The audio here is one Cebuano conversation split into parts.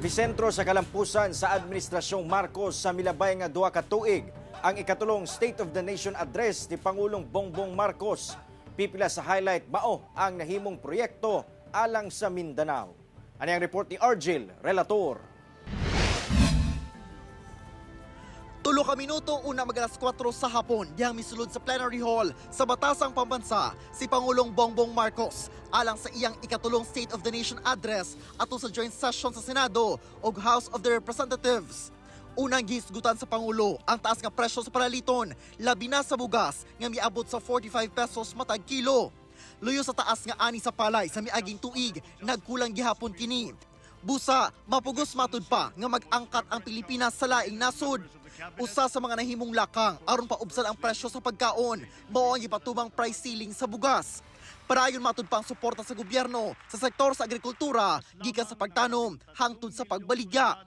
Episentro sa kalampusan sa Administrasyong Marcos sa milabay nga 2 ka tuig ang ikatulong State of the Nation Address ni Pangulong Bongbong Marcos. Pipila sa highlight, mao ang nahimong proyekto alang sa Mindanao. Ani ang report ni Argel Relator. 3 ka minuto una mag alas 4 sa hapon, dihang misulod sa plenary hall sa Batasang Pambansa si Pangulong Bongbong Marcos alang sa iyang ikatulong State of the Nation Address ato sa joint session sa Senado ug House of the Representatives. Unang gihisgutan sa Pangulo ang taas nga presyo sa paraliton, labi na sa bugas nga miabot sa 45 pesos matag kilo. Luyo sa taas nga ani sa palay sa miaging tuig, nagkulang gihapon kini. Busa, mapugos matud pa nga mag-angkat ang Pilipinas sa laing nasod. Usa sa mga nahimong lakang aron paubsan ang presyo sa pagkaon, mao ang gipatumang price ceiling sa bugas. Padayon matud pa ang suporta sa gobyerno sa sektor sa agrikultura gikan sa pagtanom hangtod sa pagbaligya.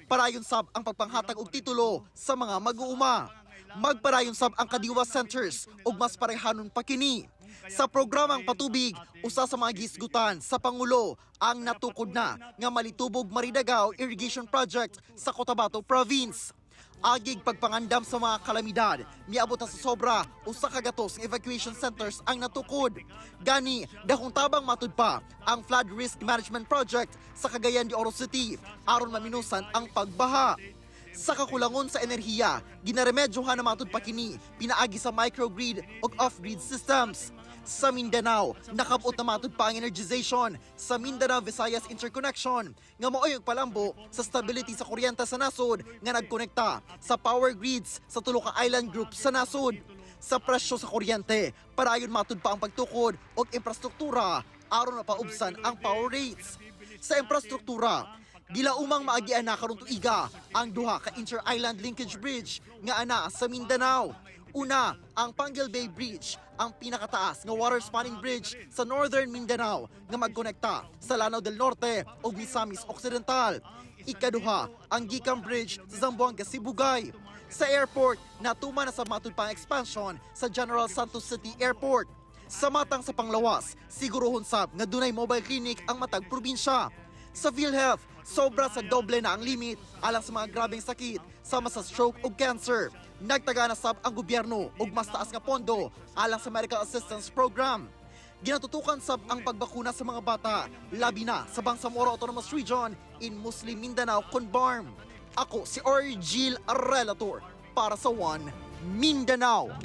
Padayon sab ang pagpanghatag og titulo sa mga mag-uuma. Magpadayon sab ang Kadiwa Centers ug mas parehanon pa kini. Sa programang patubig, usa sa mga gihisgutan sa Pangulo ang natukod na nga Malitubog Maridagaw Irrigation Project sa Cotabato Province. Agig pagpangandam sa mga kalamidad, miabot na sa sobra 100 nga evacuation centers ang natukod. Gani, dakong tabang matud pa ang Flood Risk Management Project sa Cagayan de Oro City aron maminusan ang pagbaha. Sa kakulangon sa enerhiya, ginaremedyohan na matud pa kini pinaagi sa microgrid ug off-grid systems. Sa Mindanao, nakabot na matud pa ang energization sa Mindanao Visayas Interconnection nga mao'y palambo sa stability sa kuryente sa nasod nga nagkonekta sa power grids sa tulo ka island group sa nasod. Sa presyo sa kuryente, padayon matud pa ang pagtukod og infrastruktura aron mapaubsan ang power rates. Sa infrastruktura, gilaumang maagian na karong tuiga ang duha ka inter-island linkage bridge nga ana sa Mindanao. Una, ang Panguil Bay Bridge, ang pinakataas nga water spanning bridge sa Northern Mindanao nga magkonekta sa Lanao del Norte ug Misamis Occidental. Ikaduha, ang Gicam Bridge sa Zamboanga Sibugay. Sa airport, natuma na sa matud pa ang expansion sa General Santos City Airport. Sa matang sa panglawas, siguruhon sab nga dunay mobile clinic ang matag probinsya. Sa PhilHealth, sobra sa doble na ang limit alang sa mga grabeng sakit sama sa stroke ug cancer. Nagtaga na sab ang gobyerno og mas taas nga pondo alang sa Medical Assistance Program. Ginatutukan sab ang pagbakuna sa mga bata, labi na sa Bangsamoro Autonomous Region in Muslim Mindanao Conbarm. Ako si Orgil Relator para sa One Mindanao.